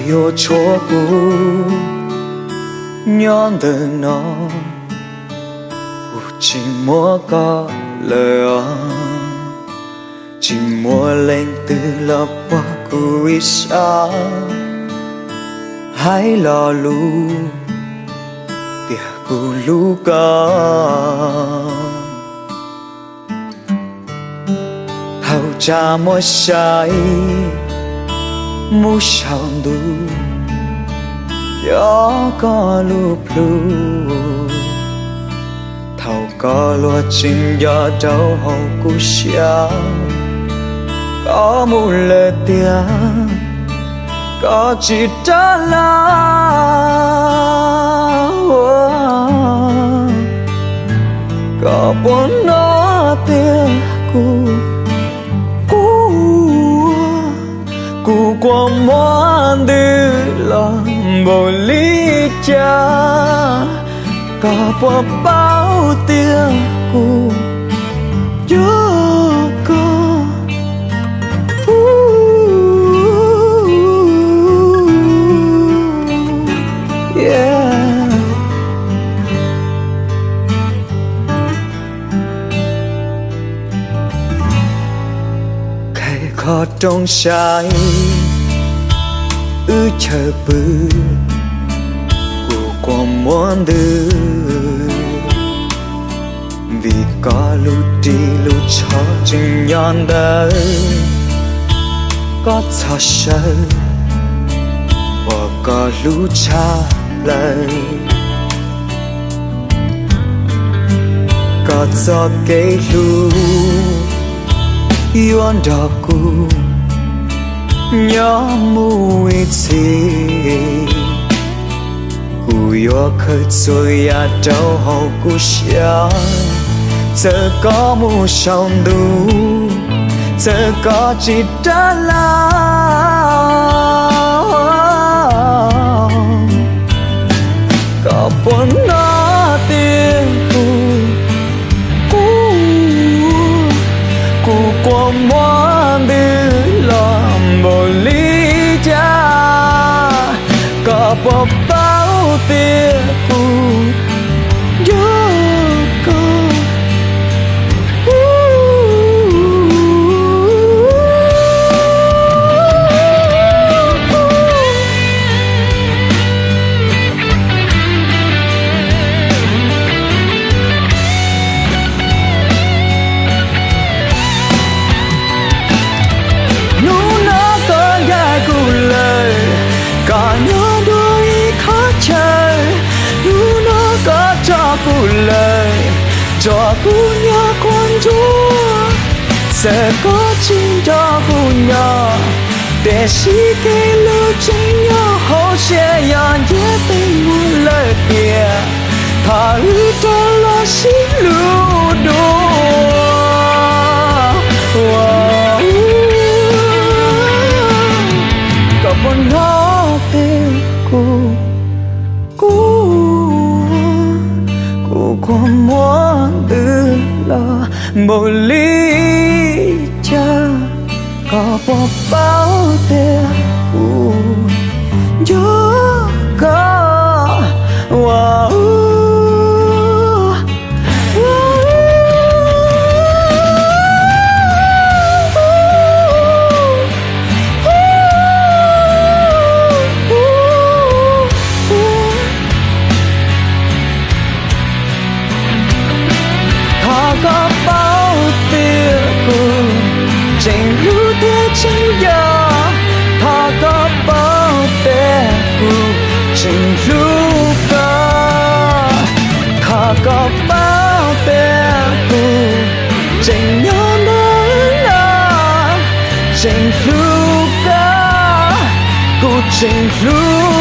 yuav tshuav kuv nyob ntawm no, kuv tsis muab koj lawm os. Tsis muaj leej twg los pom kuv ib sab, hais lo lus tias kuv hlub koj. Thaum tsam muab saib mus saum ntuj, yog koj lub plhu. Thaum koj luag tseem nco rau hauv kuv siab, koj mus lawm tiag, koj tsis rov los. Koj puas hnov tias kuv, kuv, kuv kua muag ntws los npaum li cas? Koj puas paub tias kuv nco koj? Khaws qhov rooj saib wb chaw pw, kuv kua muag ntws. Vim koj lub ris lub tsho tseem nyob ntawd, koj txhob saw uas koj hlub tshaj plaws. Koj txoj kev hlub yuav nrog kuv nyob mus ib txhis. Kuv yuav khaws txhua yam rau hauv kuv siab, txawm koj mus saum ntuj, txawm koj tsis rov los. Koj puas hnov tias kuv, kuv, kuv kua muag ntws los npaum li cas? Koj puas paub tias kuv nco koj? Hnub no koj ncaim kuv lawm, koj nyob dua ib qhov chaw. Hnub no koj tso kuv lawm, tso kuv nyob qhov ntsuag. Txawm koj tsis nco kuv nyob, tiam sis kev hlub tseem nyob hauv siab, yog ntiab peb muag lawm tiag, thov wb rov los sib hlub dua. Koj puas hnov tias kuv, kuv, kuv kua muag ntws los npaum li cas? Koj puas paub tias kuv nco koj? Ua, ua, thov koj paub tias kuv tseem hlub thiab tseem nco. Thov koj paub tias kuv tseem hlub koj. Thov koj paub tias kuv tseem nyob ntawm no, tseem hlub koj, kuv tseem hlub